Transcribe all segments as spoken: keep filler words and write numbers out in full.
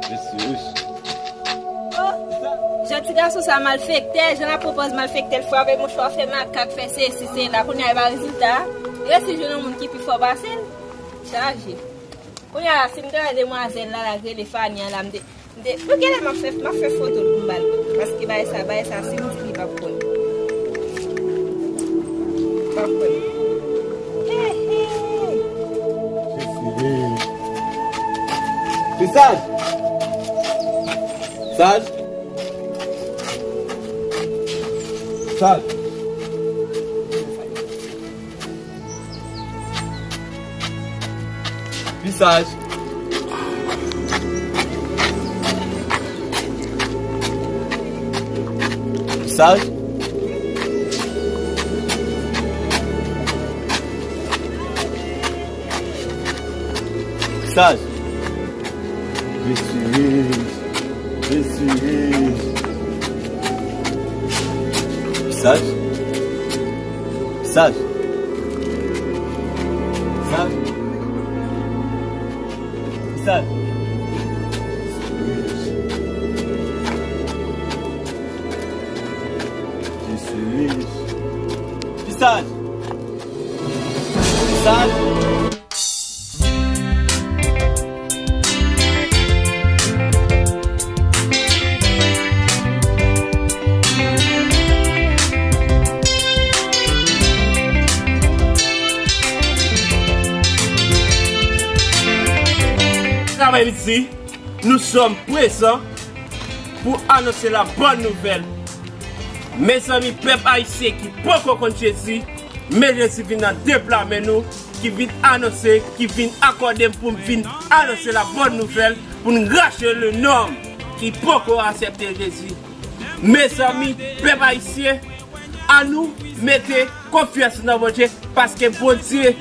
Jezi, wi. Oh, jan ti gason sa malfektè, jan l ap pran pòz malfektè, l frape mouchwa, fè makak, fè sesi, sela, kounye a e pa rezilta a. Resi jwenn yon moun ki pi fò pase l. Chaje. Kounye a la, si m te wè demwazèl la, la, k rele Fanny an la, m te, m te, pou genlè m ap fè, m ap fè foto l pou m ba l. Paske bagay sa, bagay sa, si m di li, l p ap kwè m. L p ap kwè m. He, he. Visaj! Visaj! Visaj! Visaj. Visaj. Visaj. Jezi. Jezi. Visaj. Visaj. Visaj. Visaj. Jezi. Visaj. Visaj. Travay li di, nous sommes présents pour annoncer la bonne nouvelle. Mezanmi, pèp ayisyen ki poko konn Jezi, men Jezi vin nan de bra men nou, ki vin anonse, ki vin akòde m pou m vin anonse la bonne nouvelle, pou n rache le nonm ki poko aksepte Jezi. Mezanmi, pèp ayisyen, annou mete konfyans nan Bondye, paske Bondye,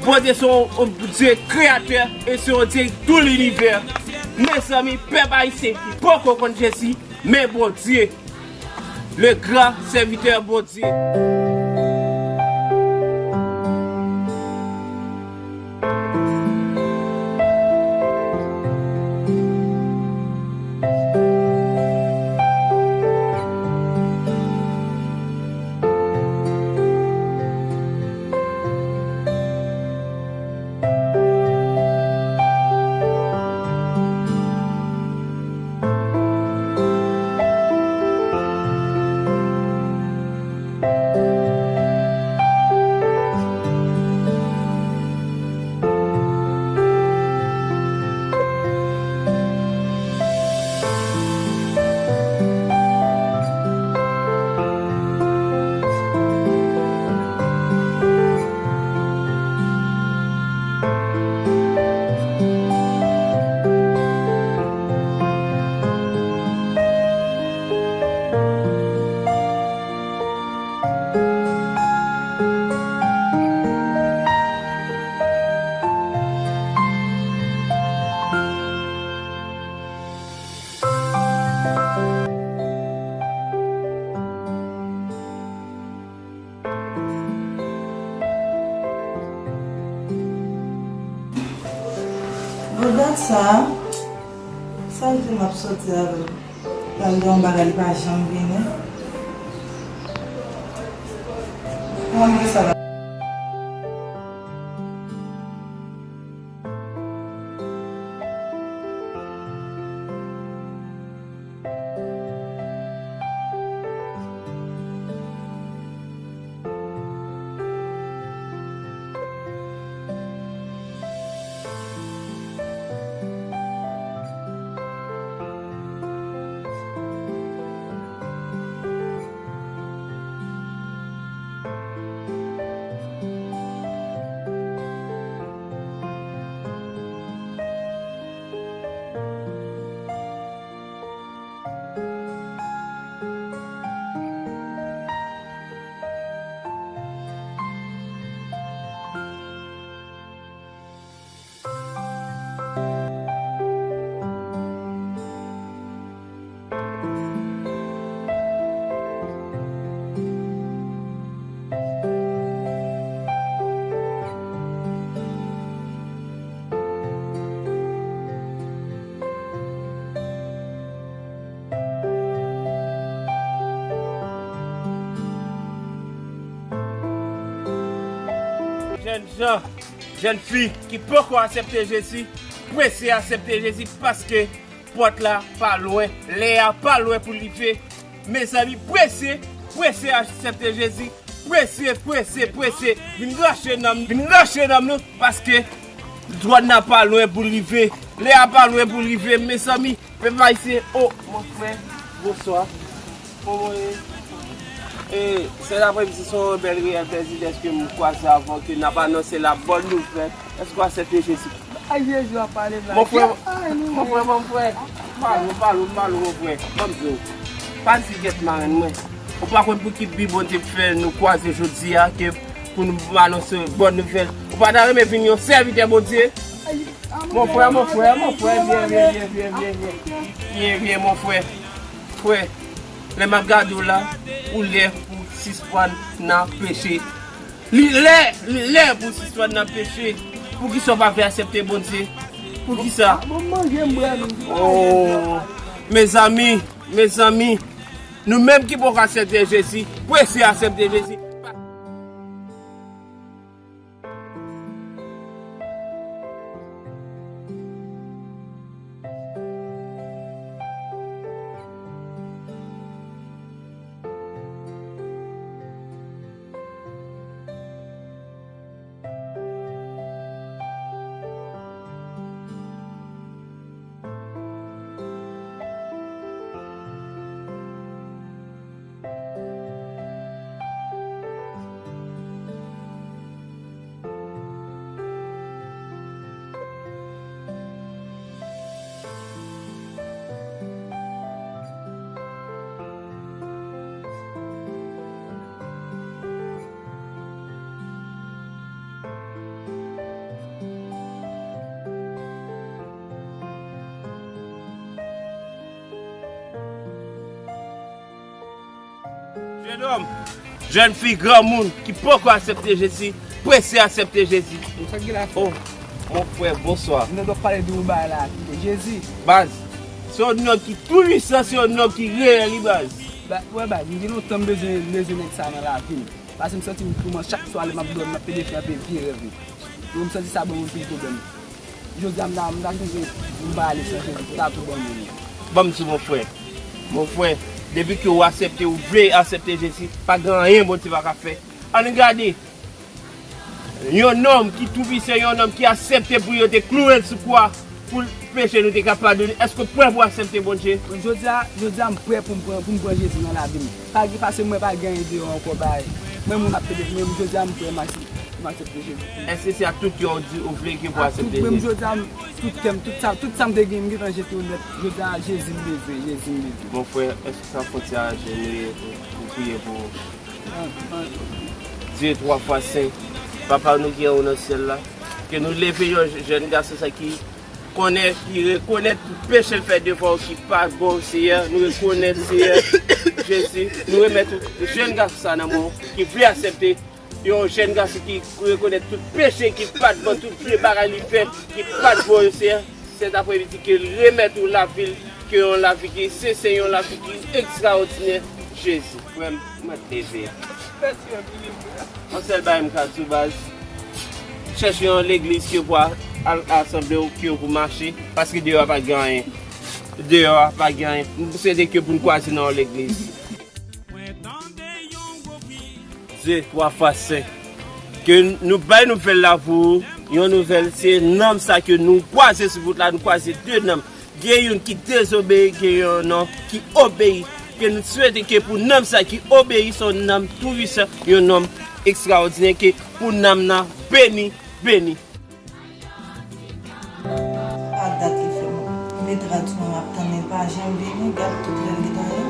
Bondye se yon, yon Dye kreyatè e se yon Dye tou linivè. Mezanmi, pèp ayisyen ki poko konn Jezi, men Bondye, le gran sèvitè Bondye. Bon, dat sa, sa l di m ap soti avè l. L al gen yon bagay, li pa janm vini. Mwen, mwen sa la. Jèn jan, jèn fi ki poko aksepte Jezi, prese aksepte Jezi paske pòt la pa lwen, lè a pa lwen pou l rive. Mezanmi, prese, prese aksepte Jezi. Prese, prese, prese. Vin rache nanm, vin rache nanm nou paske twòn nan pa lwen pou l rive. Lè a pa lwen pou l rive, mezanmi. Pèp ayisyen, o, mon frè, bonswa. Kòman w ye? E, sèt apremidi se yon bèl reyèl plèzi dèske m kwaze avè w, ke n ap anonse la bòn nouvèl. Èske w aksepte Jezi? Ay, Jezi w ap pale blayi. Mon frè, mon frè, mon frè. Pale, pale, pale, mon frè. Ban m di w. Pa di gèt marenn mwen. Ou pa konn pou ki bi Bondye fè nou kwaze jodi a, ke pou nou anonse bòn nouvèl. Ou pa ta renmen vin yon sèvitè Bondye? Mon frè, mon frè, mon frè, byen, byen, byen, byen, byen, byen. Byen, byen, mon frè. Frè, lè m ap gade w la, ou lè pou sispann nan peche. Li lè, li lè pou sispann nan peche. Poukisa w pa vle aksepte Bondye? Poukisa? Bon, manje m bwè nou. Oh, mezanmi, mezanmi, nou menm ki poko aksepte Jezi, prese aksepte Jezi. Jennonm, jèn fi, granmoun ki poko aksepte Jezi, prese aksepte Jezi. Sa k gen la, frè? Oh, mon frè, bonswa. M t ap pale de yon bagay la, ki te Jezi. Baz, se yon nonm ki tou pwisan, se yon nonm ki reyèl, wi, baz. Ba, wè, baz, m gen lontan m bezwen, m bezwen nèg sa nan lavi m. Paske m santi m touman chak swa lè m ap dòmi, m ap pede fè anpil vye rèv, wi. Donk, m santi sa ban m anpil pwoblèm. Jodi a, m ta, m ta chanje, m pa ale san Jezi, pou ta tou ban m li. Ban m di, mon frè. Mon frè, depi ke w aksepte, ou vle aksepte Jezi, pa gen anyen Bondye pa ka fè. Ann gade. Yon nonm ki tou pwisan, yon nonm ki aksepte pou yo te klouwe l sou kwa, pou peche nou te ka padone. Èske w prè pou w aksepte Bondye? Jodi a, jodi a, m prè pou m pran, pou m pran Jezi nan lavi m. Pa gen, paske mwen pa gen anyen deyò ankò, bay. Mwen, moun ap pede, men jodi a, m prè, m aksepte. M aksepte Jezi. Èske se ak tout kè w di ou vle ke pou aksepte Jezi? Ak tout kè m, jodi a, m, tout kè m, tout sa, tout sa m te gen, m gentan jete yo nèt. Jodi a, Jezi m bezwen, Jezi m bezwen. Mon frè, èske sa fwontyè a jene pou, pou priye pou ou? Dye twa fwa sen, Papa nou ki anwo nan syèl la, ke nou leve yon jèn gason sa ki konnen, ki rekonèt tout peche l fè devan w ki pa t bon, Seyè. Nou rekonèt, Seyè Jezi. Nou remèt jèn gason sa nan men w, ki vle aksepte. Yon jèn gason ki rekonèt tout peche ki pa t bon, tout vye bagay li fè ki pa t bon yo, Seyè. Sèt apremidi, ke l remèt ou lavi l, ke yon lavi ki sensè, yon lavi ki ekstraòdinè, Jezi. Frè m, mwen leve. Yon sèl bagay m ka di w, baz. Chèche yon legliz ke pou al asanble w, ke pou mache, paske deyò a pa gen anyen. Deyò a pa gen anyen. M swete ke pou n kwaze nan yon legliz. Dye twa fwa sen. Ke nou bay nouvèl la pou ou. Yon nouvèl, se nonm sa ke nou kwaze sou wout la, nou kwaze de nonm. Gen youn ki dezobeyi, gen yon nonm ki obeyi. Ke nou swete ke pou nonm sa ki obeyi, se yon nonm tou pwisan, yon nonm ekstraòdinè, ke pou nanm nan beni, beni. Pa dat li fè m met rad sou mwen, m ap tann li, l pa janm vini, gad tout lè l gentan ye.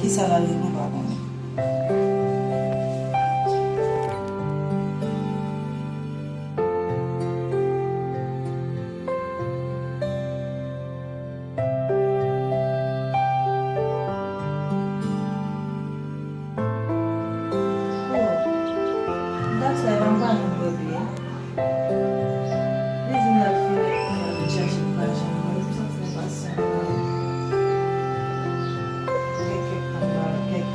Kisa l al regle, m pa konnen. Oh, dat sa, e pa m pa janm wè l ye. Li di m l ap fini, m ap chache m pa janm wè l, m santi enpasyan la. Gen kèk tan m pa, kèk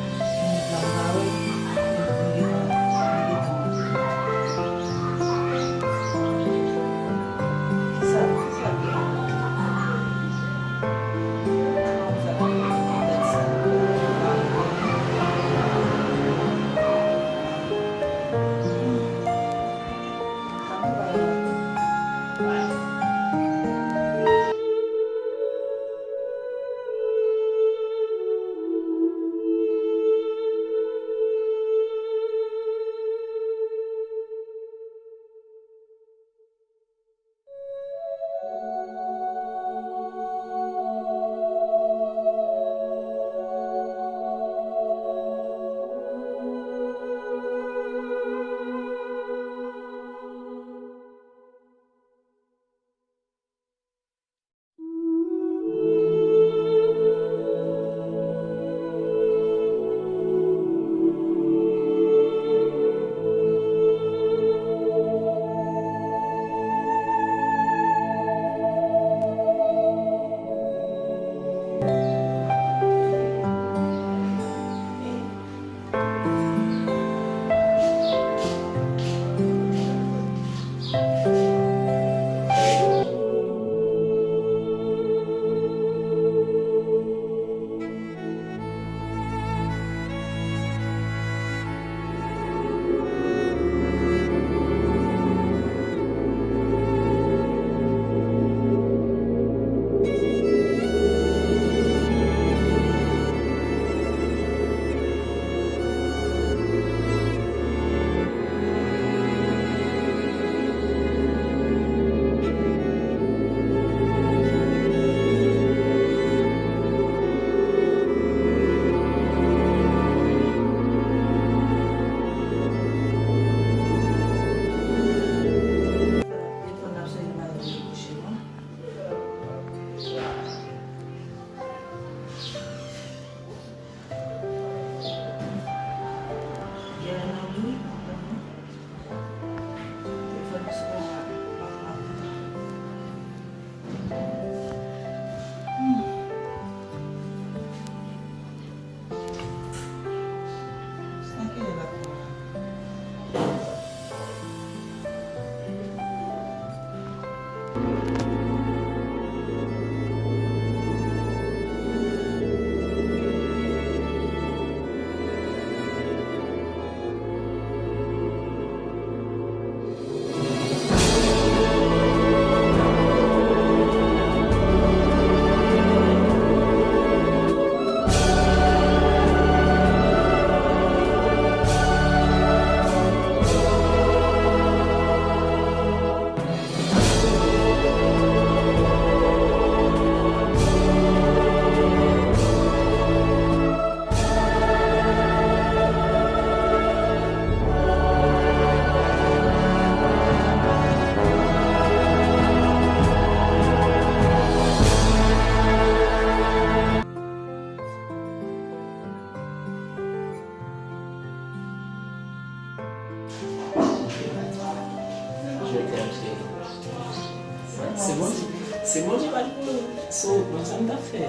Se Bondye, se Bondye pa t pou ou. So, konn sa m t ap fè.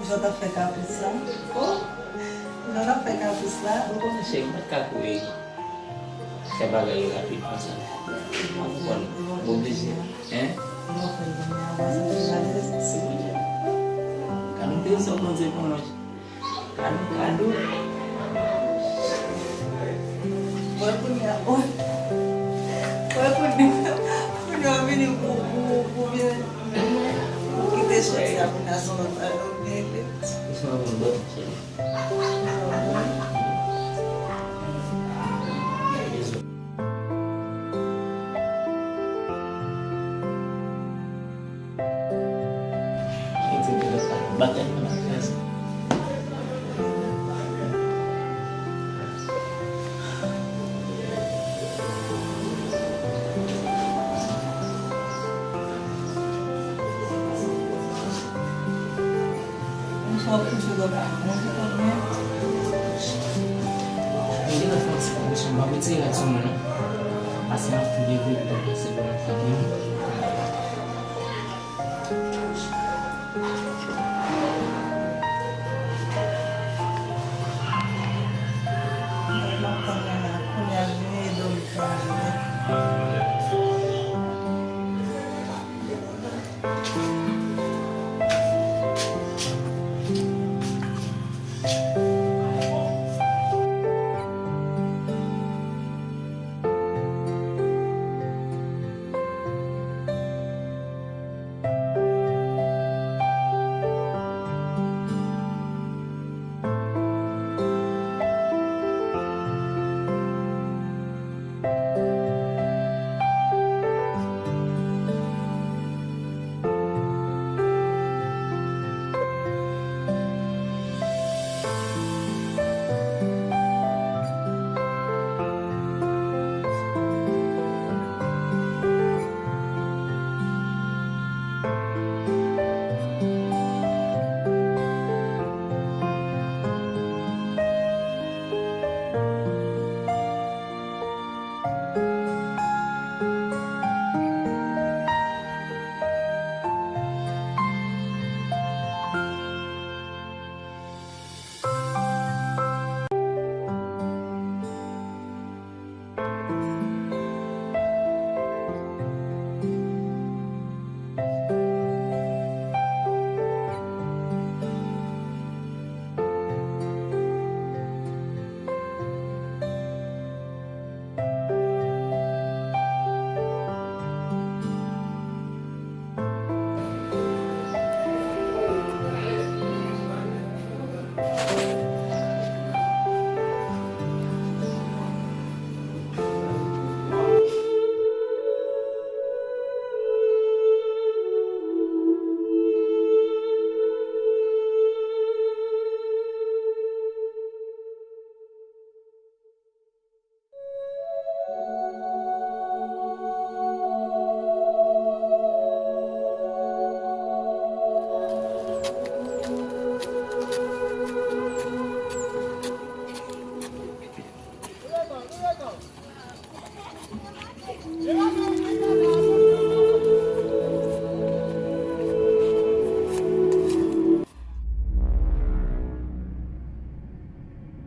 Jan w t ap fè kapris la? Oh! Jan w t ap fè kapris la? Ou konnen cheri, m pa t ka kouri fè bagay yo rapid konsa. Ou konprann? M oblije, en? Ou konprann kounye a, mwen santi m alèz. Se Bondye. Kado trezò Bondye ban mwen. Kado, kado. Wè kounye a, wè. Wè kounye a, kounye a w vini pou, pou, pou vin, pou kite soti a kounye a se yon lòt bagay w vin regle. Doucement pou m dòmi, cheri. Mwen sot koute lòt la. Mwen te konn mwen. Mwen te fè yon ti konpresyon. M ap retire rad sou mwen non. Pase m ap touye vre pou m pase pou mwen fè byen. M ap tann nan la. Kounye a, vini e dòmi.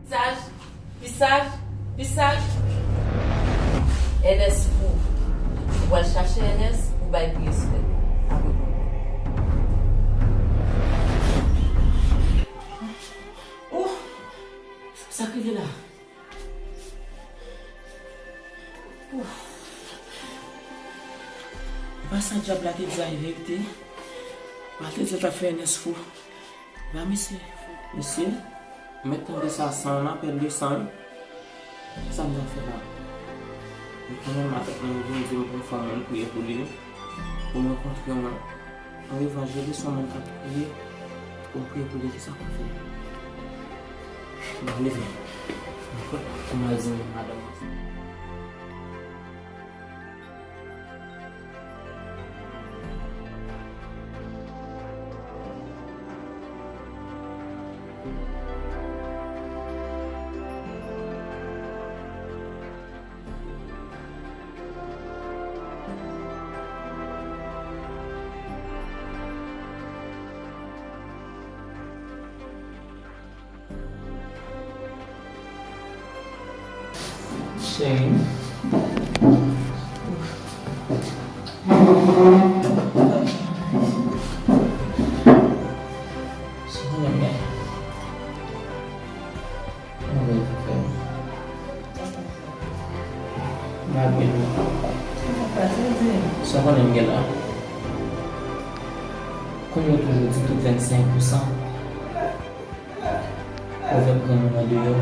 Pisaj, pisaj, pisaj. Ernest fou. Ou pral chache Ernest, ou bay pou respè. Apre pou ou. Oh! Sa k rive la? Ouf. E pa sa dyab la te di a e verite? Pral te di l t ap fè Ernest fou. Ba mesye. Mesye, mèt tande sa, san an apèl de san wi. Kisa m t ap fè la? Li konnen matant mwen vin di m pou m fè yon moun priye pou li, pou m rankontre yon, yon evanjelis, yon moun k ap priye, pou m priye pou li, kisa pou m fè? Bon, leve. Pou m al di madanm mwen sa. Cheri. Sa konnen m gen. Mwen gen pou fè. M ap byen. Sa konnen m gen la. Kòm yo toujou di tout vennsenk pousan. Pwovèb granmoun nan deyò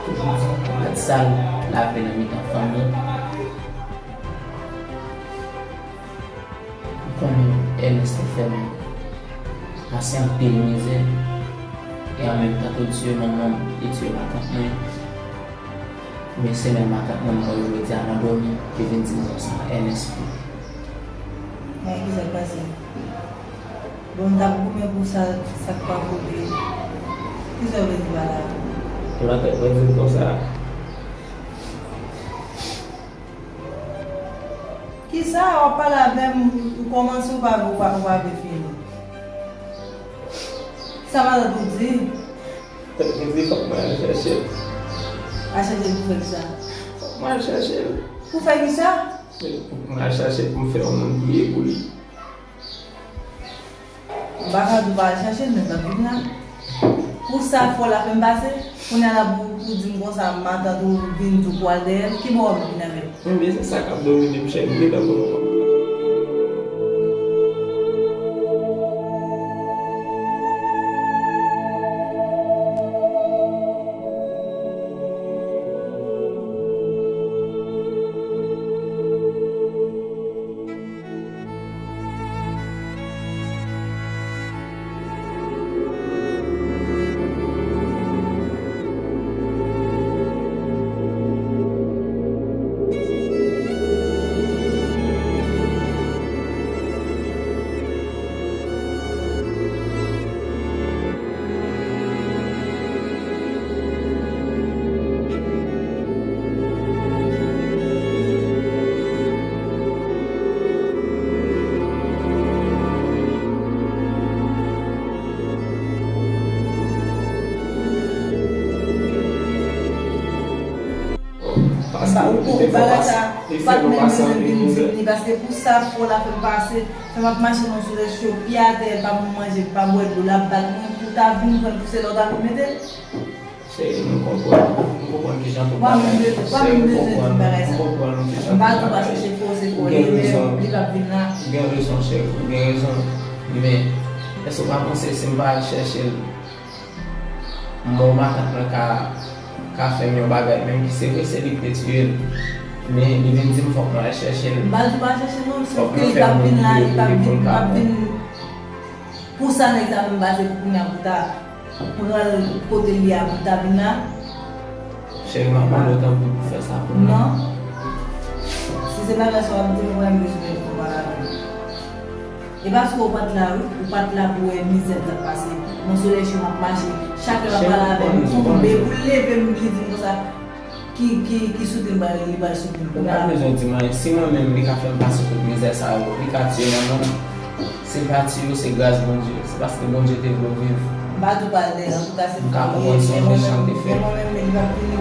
toujou di pou mèt sal lave nan mitan fanmi. M konnen Ernest te fè m pase anpil mizè. E an menm tan tou, li tiye manman m, li tiye matant mwen. Men se menm matant mwen m wè yo jodi a nan dòmi, li vin di m konsa, Ernest. Men kisa k pase? Bon, m t ap goumen pou sa, sa k pa vole. Kisa w vle di pa la? Matant mwen di m konsa. Kisa w ap pale avè m, ou kòmanse, ou pa, ou pa, ou pa vle fini. Sa matant ou di? Li di fòk mwen al chèche l. Al chèche l pou fè kisa? Fòk mwen al chèche l. Pou fè kisa? Fòk mwen al chèche l pou m fè yon moun priye pou li. M pa ka di w pa al chèche l, men l p ap vin la. Pou sa fò w la fè m pase, kounye a la pou, pou di m konsa, matant ou vin di w pou al dèyè l, ki bò w ap vin avè l? Ebyen, se sa k ap domine m, cheri, m gentan konnen w ap. Bagay sa, ou pa t menm bezwen vin di m li, paske pou sa fò w la fè m pase, fè m ap mache nan solèy cho, pye atè, pa ban m manje, pa bwè dlo, l ap bat mwen, pou w ta vin pran l pou se la w ta vin mete l. Cheri, m konprann. M konprann kijan tout bagay. Cheri, m konprann. M konprann ou kijan tout bagay. M pa di w pa chèche fò, se fò li ye, men li p ap vin la. Ou gen rezon, cheri, ou gen rezon. Men, èske w pa panse si m pa al chèche l, mò matant mwen ka, ka fè m yon bagay, menm ki se vre se li ki te tiye l. Men, li vin di m fòk mwen al chèche l. M pa di w pa al chèche l non, sèf ke li p ap vin la, li p ap vin, li p ap vin. Pou sa nèg sa menm pase pou kounye a pou ta pran l kote l ye a pou ta vin la. Cheri, m ap mande w tanpri pou fè sa pou mwen. Non. Si se bagay sa w ap di m, mwen m bezwen yon pale avè m. E paske w pa t la wi, ou pa t la pou wè mizè m t ap pase. Nan solèy cho m ap mache, chak lè m ap pale avè l, m tonbe pou l leve m, li di m konsa. Ki, ki, ki soutni m pral, li pral soutni m. Ou pa bezwen di m anyen. Si mwen menm, li ka fè m pase tout mizè sa yo, li ka tiye manman m. Si l pa tiye w, se gras Bondye. Se paske Bondye te vle w viv. M pa di w pa al dèyè l, antouka se fò li ye, men mwen menm, men mwen menm, men li p ap vini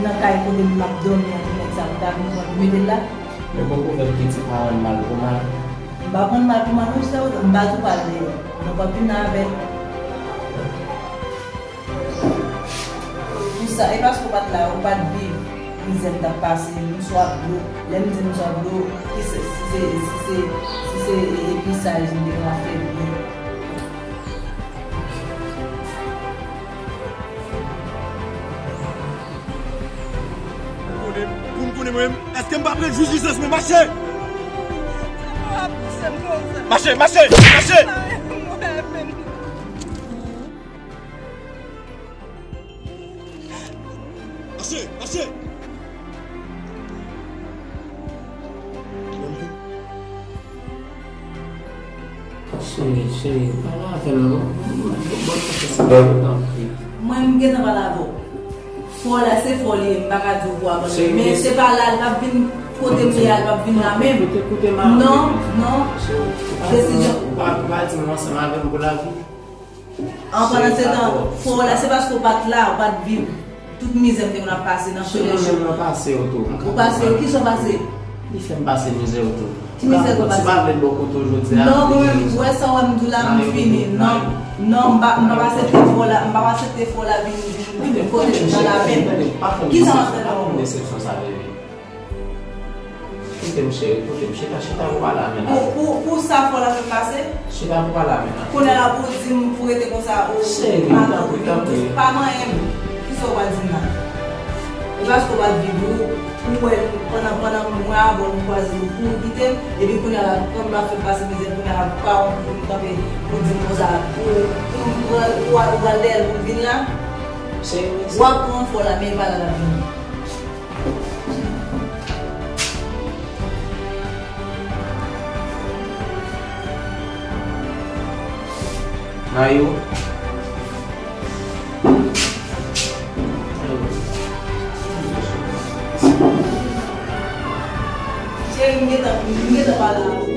nan kay kote m ap dòmi an, nèg sa pou ta vin pran l mete l la. Men gon pwovèb ki di pa rann mal pou mal. M pa pran mal pou mal, non, jistèman, m pa di w pa al dèyè l. Non, p ap vin la avè l. Pou sa, e paske w pa t la, ou pa t viv mizè m t ap pase, m swaf dlo. Lè m di m swaf dlo, ki se, si se, si se, si se, e, episaj m te ka fè byen. Pou m konnen, pou m konnen mwen menm, èske m p ap ret jis jistis mwen mache? Mache, mache, mache! Mache, mache! Cheri, cheri, pale avè m non. Bon, bon, bon, tanpri. Mwen, m gentan pale avè w. Fò w la, se fò li ye, m pa ka di w pou abandone. Men se pa la, li p ap vin kote m ye a, li p ap vin la menm. Non, non. Desizyon. Ou pa, ou pa di m ansanm avè m pou lavi. An pandan se tan, fò w la, se paske w pa t la, w pa t viv. Tout mizè m te konn ap pase nan kolèj yo. Mwen menm mwen pase yo tou. Ou pase yo? Kisa w pase? Li fè m pase mizè yo tou. Ki mizè w pase? Si pa vle bò kote w jodi a. Non, mwen menm, ou wè sa w wè m di w la, m fini. Non, non, m pa, m pa aksepte fè w la, m pa aksepte fè w la vin, vin, vin kote m nan lapenn. Kisa w ap fè nan ou? Desepsyon sa, bebe. Koute m, cheri, koute m. Chita, chita pou pale a menn la. Pou, pou, pou sa fè w la fè m pase? Chita pou pale a menn la. Kounye a la pou w di m pou rete konsa, ou cheri, tanpri, tanpri. Pa manyen m. Kisa w pral di m la? E paske w pral viv ou, ou wè, pandan, pandan mwen avè w nou kwaze nou kouri kite m, epi kounye a la, kòm m ap fè pase mizè, kounye a la, pou pa wont pou m kanpe, pou di m konsa, pou, pou m pran, ou al, ou al dèyè l pou l vin la. Cheri, w ap pran fè w la, men e pa la l ap vini. Nayou. Cheri, m gentan, m gentan pale avè w.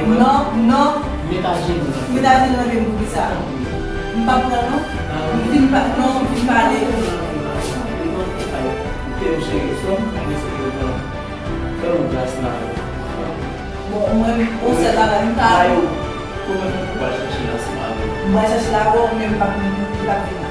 Non, non. Met ajenou nan pye m. Met ajenou nan pye m pou kisa? M p ap pran non. M fin pa, non, m fin pale. Fè yon gras la. Bon, mwen, yon sèl bagay, m ka. Kòman pou w al chache l ansanm avè w? M pral chache l avè w, men m p ap, m p ap vin la.